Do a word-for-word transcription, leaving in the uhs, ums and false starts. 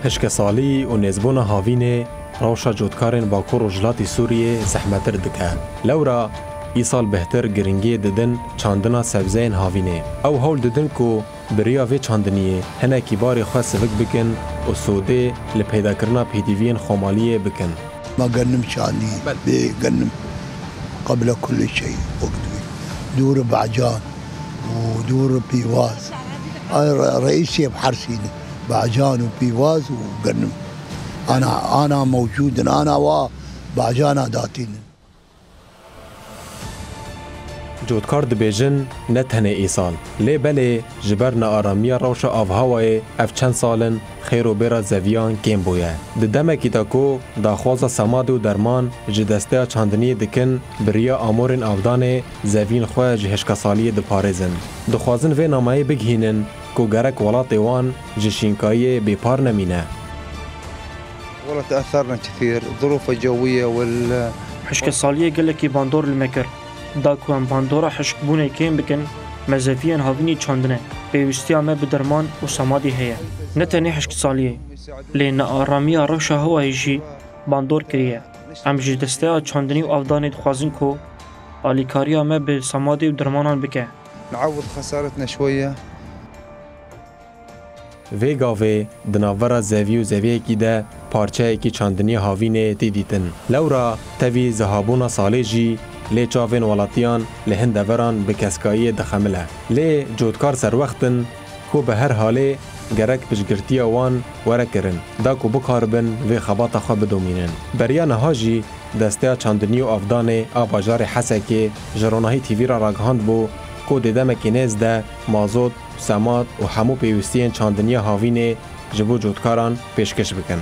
Hişkesalî û nêzbûna havînê rewşa cotkarên Bakur Rojhilatî Sûriyê zehmetir dike. Lewra îsal bêhtir giringiyê didin çandina sebzeyên havînê. Ew hewl didin ku bi riya vê çandiniyê hinekî barê xwe sivik bikin û sodê li peydakirina pêdiviyên xwemaliyê bikin. ما قنم شاني، بي قنم قبل كل شيء وقت بي. دور بعجان ودور بيواز. أنا رئيسي بحرسين بعجان وبيواز وقنم. أنا، أنا موجود، أنا وا بعجانا داتين. Cotkar dibêjin ne tenê îsal, lê belê ji ber nearamiya rewşa avhewayê ev çend sal in xêr û bêra zeviyan kêm bûye. Di demekî de ku daxwaza semadê û derman ji desteya çandiniyê dikin, bi riya amûrên avdanê zeviyên xwe ji hişkesaliyê diparêzin. Dixwazin vê nameyê bigihînin ku gerek welatê wan ji şînkayiyê bêpar nemîne. والله تأثرنا كثير، الظروف الجوية وال Hişkesaliyê gelekî bandor li me kir. Da ku em bandora hişkbûnê kêm bikin, me zeviyên havînî çandine. Pêwîstiya me bi derman û semadî heye. Ne tenê hişksaliyê, lê nearamiya rewşa hewayê jî bandor kiriye. Em ji desteya çandinî û avdanê dixwazin ku alîkariya me bi semadê û dermanan bike. نعوض خسارتنا شوية. Vê gavê di navbera zevî û zeviyekî de parçeyekî çandiniya havînê tê dîtin. Lewra tevî zihabûna salê jî lê çavên welatiyan li hin deveran bi keskayiyê dixemile. Lê cotkar serwext in ku bi her halê gerek piştgirtiya wan were kirin, da ku bikaribin vê xebata xwe bidomînin. Beriya niha jî Desteya Çandinî û Avdanê a bajarê Hesekê ji Ronahî T V re ragihand bû ku di demekî nêz de mazot, semad û hemû pêwîstiyên çandiniya havînê ji bo cotkaran pêşkêş bikin.